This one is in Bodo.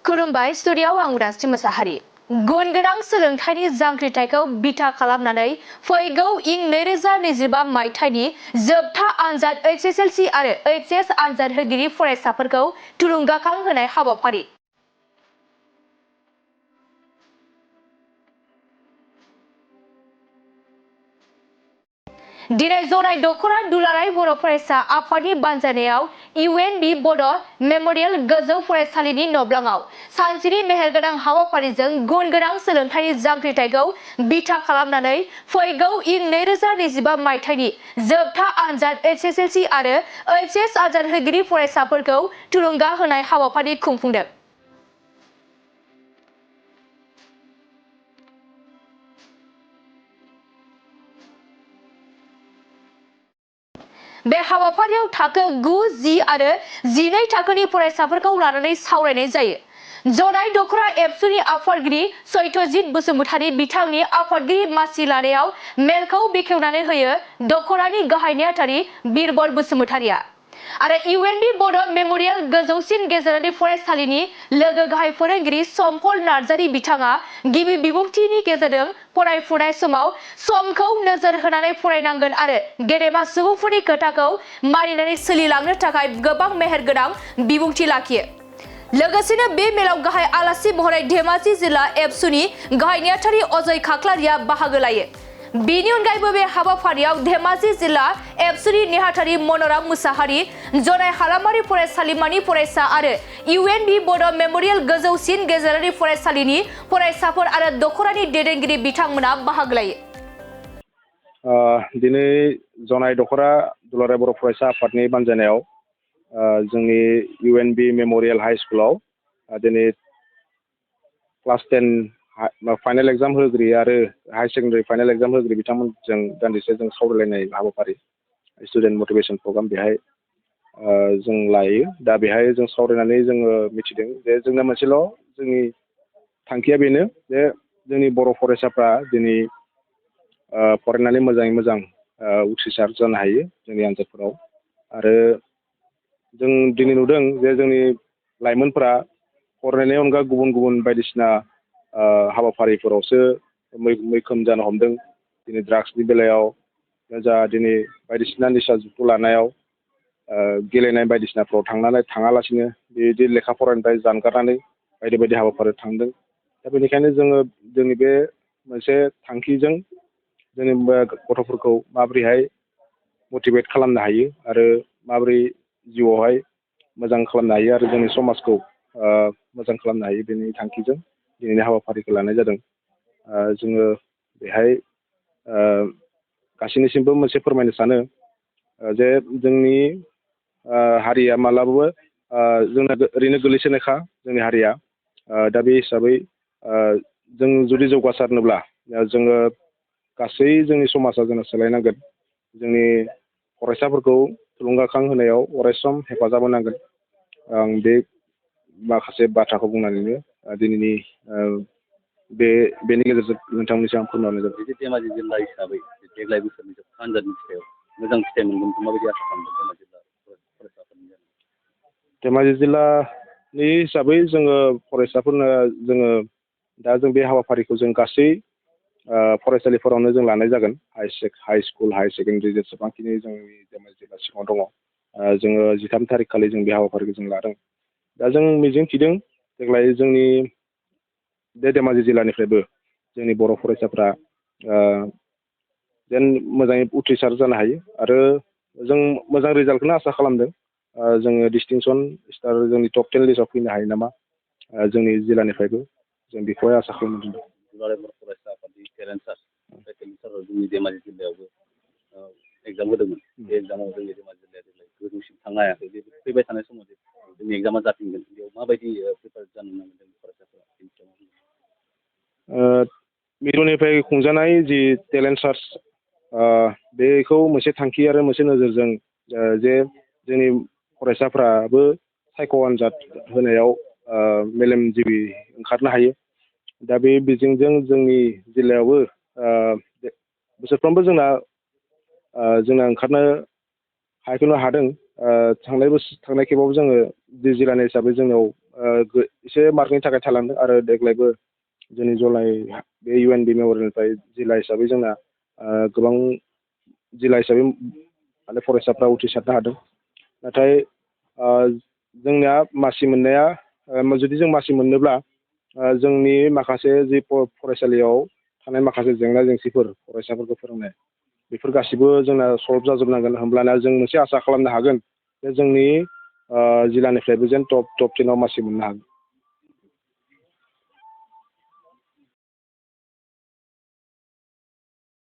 खुलुमबाय स्टुडिय'आव आं उदांस्रि मोसाहारि गुन गोनां सोलोंथाइनि जांख्रिथायखौ बिथा खालामनानै फैगौ इं 2025 मायथाइनि जोबथा आनजाद HSLC आरो HS आनजाद होगिरि फरायसाफोरखौ थुलुंगाखां होनाय हाबाफारि दिनै जनाय दख'ना दुलाराय बर' फरायसा आफादनि बानजायनायाव UNB बड' मेम'रियेल गोजौ फरायसालिनि नब्लाङाव सानसेनि मेहेरगोनां हाबाफारिजों गुन गोनां सोलोंथाइनि जांख्रिथायखौ बिथा खालामनानै फैगौ इं 2025 मायथाइनि जोबथा आनजाद HSLC आरो HS आनजाद होगिरि फरायसाफोरखौ थुलुंगा होनाय हाबाफारि खुंफुंदों। बे हाबाफारियाव थाखो 9, 10 आरो 12 थाखोनि फरायसाफोरखौ लानानै सावरायनाय जायो। जनाय दख'ना एबसुनि आफादगिरि सत्यजित बसुमतारी बिथांनि आफादगिरि मासि लानायाव मेलखौ बेखेवनानै होयो दख'नानि गाहाय नेहाथारि बिरबल बसुमतारीया आरो UNB बड' मेम'रियेल गोजौसिन गेजेरारि फरायसालिनि लोगो गाहाय फोरोंगिरि समफल नार्जारी बिथाङा गिबि बिबुंथिनि गेजेरजों फरायफुनाय समाव समखौ नोजोर होनानै फरायनांगोन आरो गेदेमा सुबुंफोरनि खोथाखौ मानिनानै सोलिलांनो थाखाय गोबां मेहेरगोनां बिबुंथि लाखियो। लोगोसेनो बे मेलाव गाहाय आलासि महरै धेमाजि जिल्ला एबसुनि गाहाय नेहाथारि अजय खाख्लारिया बाहागो लायो। बेनि अनगायैबो बे हाबाफारियाव धेमाजि जिल्ला एबसुनि नेहाथारि मन'राम मुसाहारि, जनाय हालामारि फरायसालिमानि फरायसा आरो UNB बड' मेम'रियेल गोजौसिन गेजेरारि फरायसालिनि फरायसाफोर आरो दख'नानि दैदेनगिरि बिथांमोना बाहागो लायो। दिनै जनाय दख'ना दुलाराय बर' फरायसा आफादनि बानजायनायाव जोंनि UNB मेम'रियेल हाइ स्कुलाव दिनै क्लास 10 फाइनाल एग्जाम होगिरि आरो हायार सेकेन्डारि फाइनाल एग्जाम होगिरि बिथांमोनजों दान्दिसे जों सावरायलायनाय हाबाफारि स्टुडेन्ट मटिभेसन प्रग्राम बेहाय जों लायो। दा बेहाय जों सावरायनानै जोङो मिथिदों जे जोंना मोनसेल' जोंनि थांखिया बेनो जे जोंनि बर' फरायसाफ्रा दिनै फरायनानै मोजाङै मोजां उथ्रिसार जानो हायो जोंनि आनजादफोराव। आरो जों दिनै नुदों जे जोंनि लाइमोनफोरा फरायनायनि अनगा गुबुन गुबुन बायदिसिना हाबाफारिफोरावसो मैखोम जानो हमदों। दिनै ड्राग्सनि बेलायाव जा दिनै बायदिसिना निसा जुगखौ लानायाव गेलेनाय बायदिसिनाफ्राव थाङालासिनो बिदि लेखा फरायनायनिफ्राय जानगारनानै बायदि बायदि हाबाफारियाव थांदों। दा बेनिखायनो जोङो जोंनि बे मोनसे थांखिजों जोंनि गथ'फोरखौ माबोरैहाय मटिभेट खालामनो हायो आरो माबोरै जिउआवहाय मोजां खालामनो हायो आरो जोंनि समाजखौ मोजां खालामनो हायो बेनि थांखिजों दिनैनि हाबाफारिखौ लानाय जादों। जोङो बेहाय गासैनिसिमबो मोनसे फोरमायनो सानो जे जोंनि हारिया मालाबाबो जोंना ओरैनो गोलैसोनायखा जोंनि हारिया। दा बे हिसाबै जों जुदि जौगासारनोब्ला जोङो गासै जोंनि समाजा जोंना सोलायनांगोन। जोंनि फरायसाफोरखौ थुलुंगाखां होनायाव अरायसम हेफाजाब होनांगोन। आं बे माखासे बाथ्राखौ बुंनानैनो दिनैनि बेनि गेजेरजों नोंथांमोननिसिम आं फोरमायनाय जाबाय। धेमाजि जिल्ला हिसाबै देग्लाय बोसोरनि जोबथा आनजादनि सायाव मोजां फिथाइ मोनगोनखौ माबायदि आसा खालामदों फरायसाफोरनि? धेमाजि जिल्लानि हिसाबै जोङो फरायसाफोरनो जोङो दा जों बे हाबाफारिखौ जों गासै फरायसालिफोरावनो जों लानाय जागोन। हाइ स्कुल हायार सेकेन्डारि जेसेबांखिनि जोंनि धेमाजि जिल्ला सिङाव दङ जोङो 13 थारिख खालि जों बे हाबाफारिखौ जों लादों। दा जों मिजिं थिदों देग्लाय जोंनि बे धेमाजि जिल्लानिफ्रायबो जोंनि बर' फरायसाफ्रा जेन मोजाङै उथ्रिसार जानो हायो आरो जों मोजां रिजाल्टखौनो आसा खालामदों। जोङो डिस्टिंसन स्टार जोंनि टप 10 लिस्टआव फैनो हायो नामा जोंनि जिल्लानिफ्रायबो जों बेखौहाय आसा खालामदों। दुलाराय बर' फरायसा आफादनि टेलेन्ट सार्च जोंनि धेमाजि जिल्लायावबो एग्जाम होदोंमोन। बे एग्जामाव जोंनि धेमाजि जिल्लाया देग्लाय गोजौसिम थांनो हायाखै। बे फैबाय थानाय समाव जोंनि एग्जामा जाफिनगोन बेयाव माबायदि प्रिपेयार जानो नांगोन फरायसाफोरा? मिरुनिफ्राय खुंजानाय जि टेलेन्ट सार्च बेखौ मोनसे थांखि आरो मोनसे नोजोरजों जे जोंनि फरायसाफ्राबो सायख' आनजाद होनायाव मेलेमजिबि ओंखारनो हायो। दा बे बिजोंजों जोंनि जिल्लायावबो बोसोरफ्रोमबो जोंना ओंखारनो हादों। थांनाय खेबाव जोङो जिल्लानि हिसाबै जोंनाव एसे मार्कनि थाखाय थालांदों आरो देग्लायबो जोंनि जलाय बे UNB मेम'रियेलनिफ्राय जिल्ला हिसाबै जोंना गोबां जिल्ला हिसाबै माने फरायसाफ्रा उथ्रिसारनो हादों नाथाय जोंनिया मासि मोननाया जुदि जों मासि मोननोब्ला जोंनि माखासे जि फरायसालियाव थानाय माखासे जेंना जेंसिफोर फरायसाफोरखौ फोरोंनाय बेफोर गासिबो जोंना सल्भ जाजोबनांगोन होमब्लाना जों मोनसे आसा खालामनो हागोन जे जोंनि जिल्लानिफ्रायबो जेन टप 10आव मासि मोननो हागोन